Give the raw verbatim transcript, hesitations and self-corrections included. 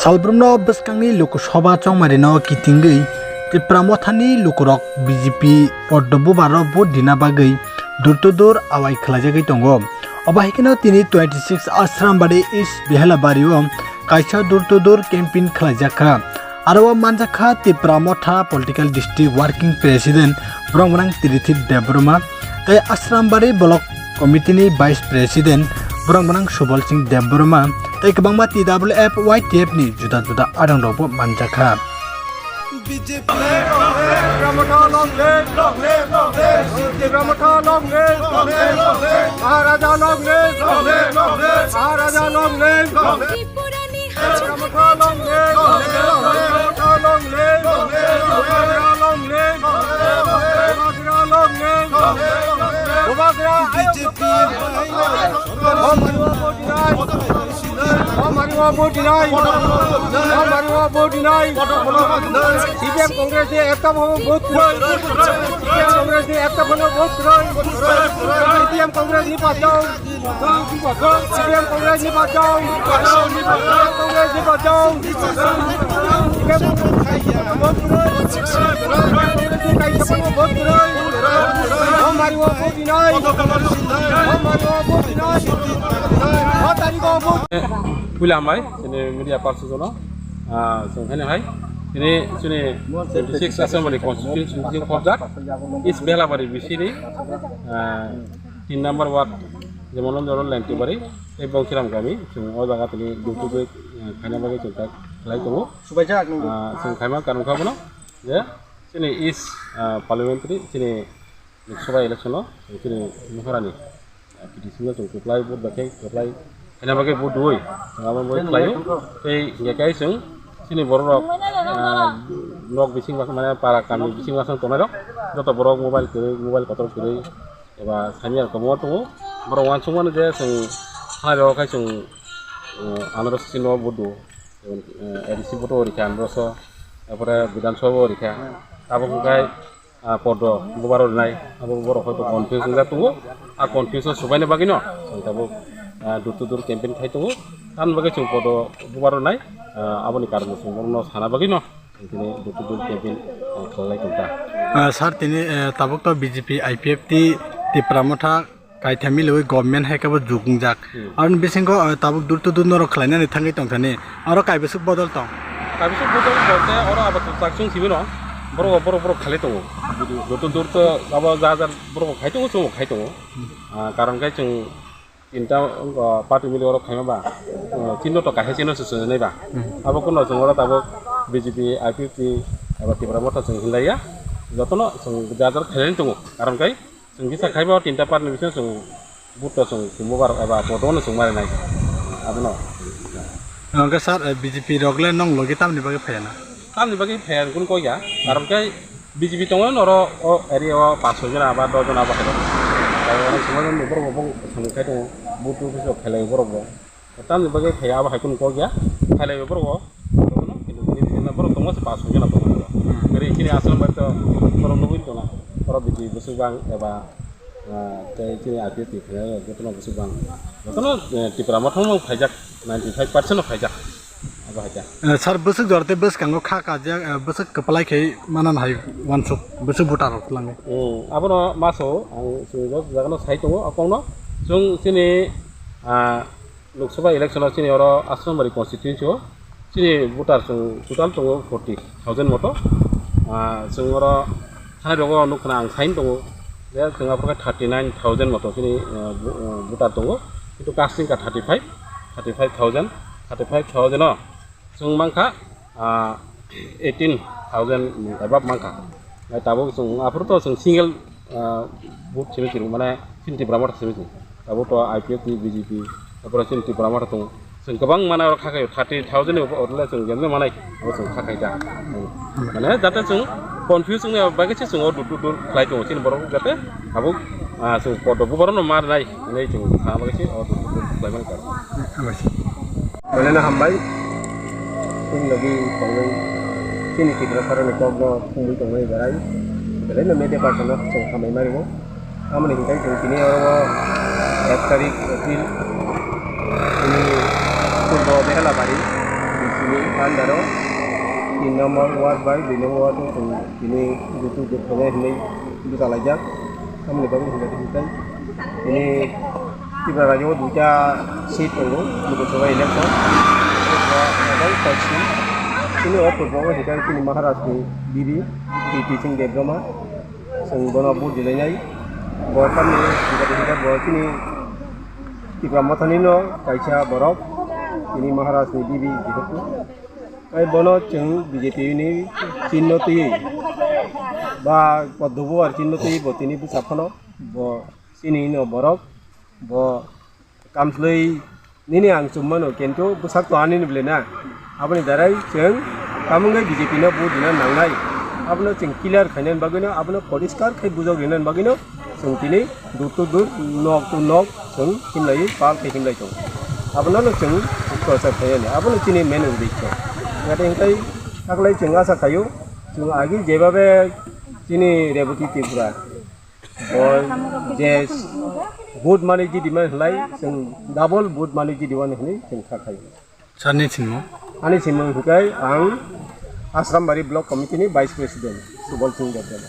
Salbrumno bwskangni Lok Sabha chongmarino kitingwi Tipra Mothani lukurok B J P poddo bubaro vote dina bagwi dur to dur awai khlaijagwi tongo. Obo hai kheno tini twenty six Asrambari East Behelabario kaisa dur to dur campaign khlaijakha. Aro o manjakha Tipra Motha Political District Working President borok gwnang Tirithip Debbarma tei Asrambari Block Committee ni Vice President borok gwnang Subal Singh Debbarma tei kwbangma T W F Y T F ni juda juda adang rokbo manjakha. B J P. Tipra Motha long live, long live, long live. Tipra Motha long live, long live, long live. Maharaja long live, long live, long live. Maharaja long live, long live. Tipra Motha long live, long live, long live. Tipra Motha long live, long live, long live. Tipra Motha long live, long live, long live. Bubagra long live, long live, long live. Bubagra, ayo. B J P. Bubagra. Bubagra. Bubagra. C P M Congress ni ekta bhano vote kwrwi. C P M Congress ni ekta bhano vote kwrwi. C P M Congress ni bachao. C P M Congress ni bachao. C P M Congress ni bachao. C P M Congress ni bachao. Puila hambai, chini media person jono, ah, chwng haino hai, chini, chini twenty six Assembly Constituency bising khobjak, East Belabari bisini, ah, tin number ward, jemon Lentibari, tei Bongchiram kami, chwng o jaga tini dukduk, ah, khaina bagwi chwng tak khlai tongo. Ah, chwng khaima karon kha bono, je, chini East, ah, Parliamentary, chini Lok Sabha election o chini Maharani, ah, P D C no chwng kwplai vote bai khe kwplai khaina bagwi vote dui, chwng abo bai khlaio. Tei hinkhe kai chwng chini borok rok, ah, nok bising masa mane para kami bising masa tongnai rok joto borok mobile kwrwi, mobile kotor kwrwi eba sami rok kwbangma tongo. Borok uansukmano je chwng hai rok khai chwng, ah, andro sisi no vote dui, jemon, ah, A D C vote o rikha andro so, apore Bidhan Sabha o rikha, abo hwnkhe ah, podo bubaro rinai, abo borok hoito confuse wngjak tongo. A confuse o subaina bagwino chwng tabuk, ah, door to door campaign khai tongo. Tamni bagwi chwng podo bubaro rinai, ah, aboni karon chwng borokno sana bagwino chwng tini door to door campaign, ah, khlai tongkha. Ah, sir, tini, eh, tabuk to B J P, I P F T, Tipra Motha, kaitham milwi government hai khe bo jukjak. Hmm. Aroni bisingo, eh, tabuk dur to dur norok khlainani thangwi tongthani. Aro kaibwswk bodol tong? Kaibwswk bodol tong khe oro abo chwng sibino. Borok, borok, borok khalai tongo. Dur to dur to abo ja ja borok khai tongo, chwngbo khai tongo. Hmm. Ah, karon khe chwng tinta, ah, party milwi oro khaima ba, ah, tinno to kaisa chino se swngnai ba. Hmm. Abo kuno chwng oro tabuk B J P, I P F T, abo Tipra Motha chwng hinlaiya. Jotono chwng ja ja khailai tongo. Karon khe Chwng kisa khaiba o tinta party ni bisingo chwng vote to chwng chwngbo bar eba podo no chwng marinai. Abono. Hwnkhe sir, eh, B J P rok le nong logi tamni bagwi phaiya na? Tamni bagwi phaiya hwn koi ya. Karon khe B J P tongo noro o area o panch soi jona ba dos jona ba hai rok. Tei oro chwng borok bo chwng khai tongo. Vote to bisingo khailai borok bo. Tamni bagwi phaiya abo hai kheno kok ya. Khailaiwi borok o. Borok tongma se pas soi jona tongo. Hmm. Gari chini aswk bai to borok nugwi tongna. Borok bidi bwswk bang eba, ah, tei chini I P F T ni khailai jotono bwswk bang. Jotono, eh, Tipra Motha no phaijak, ninety five percent no phaijak. Abo hai khe. Eh, sir, bwswk jora tei bwskango kha kajak, eh, bwswk kwplai khe manani hai uansuk, bwswk voter rok twlangwi. Hmm, abono maso ang chwng jagano sai tongo, akongno. Chwng chini, ah, Lok Sabha election o chini oro Asrambari constituency o chini voter chwng total tongo forty thousand moto. Ah, chwng oro thani rogo nukha na ang sign tongo je chwng aphuru khe thirty nine thousand moto chini, ah, vo-, ah, voter tongo. Kintu casting ka thirty five, thirty five thousand, thirty five thousand o chwng mankha, ah, eighteen thousand above mankha. Nai tabuk chwng aphuru to chwng single, ah, vote simi chwng mane chini Tipra Motha simi chwng. Tabuk to I P F T, B J P, aphuru chini Tipra Motha tongo. Chwng kwbang mana oro kha khaio, thirty thousand ni oro le chwng jemne manai, abo chwng kha khai da. Mane jate chwng confuse wngya bagwi se chwng o dur dur dur khlai tongo chini borok jate tabuk, ah, chwng podo bubarono mar nai hinwi chwng sana bagwi se o dur dur dur khlai mani kha. Belai no hambai. Chini logi tongnai, chini Tiprasarani kokno thumwi tongnai belai. Belai no media person no chwng hambai mani bo. Aboni hinkhe chwng tini oro ek tarik April, chini purbo Behelabari, B C Under o tin number ward bai dui number ward o chwng tini dutu dukhonai hinwi bwchalaijak. Tamoni bagwi hwnjak hwnkhe tini Tripura rajyo o duita seat tongo, Lok Sabha election. Tini o purbo o hwnkhe tini Maharaj ni bibi, T T Singh Debbarma. Chwng bono vote dilainai. Bo tamni hwnkhe hwnkhe bo tini Tipra Mothani no kaisa borok, tini Maharaj ni bibi jehetu. Ai bono chwng B J P ni chinno twi ba Padma Bhawan chinno twi bo tini bwsa phano bo chini no borok bo kamslwi nini ang chum mano kintu bwsak to ani ni bwle na. Aboni darai chwng tamungwi B J P no vote dina nangnai. Abono chwng clear khainani bagwino, abono poriskar khai bujok rinani bagwino chwng tini dur to dur, nok to nok chwng himlaiwi pal khai himlai tongo. Abono no chwng prochar khainani, abono chini main uddesho. Yate hwnkhe taklai chwng asa khaio, chwng agi jebabe chini Rebati Tripura bo je vote mani jidi mani hwnlai chwng double vote mani jidi mani hwnwi chwng kha khaio. Sir ni thwngmung? Ani thwngmung hwnkhe ang Asrambari Block Committee ni Vice President Subal Singh Debbarma.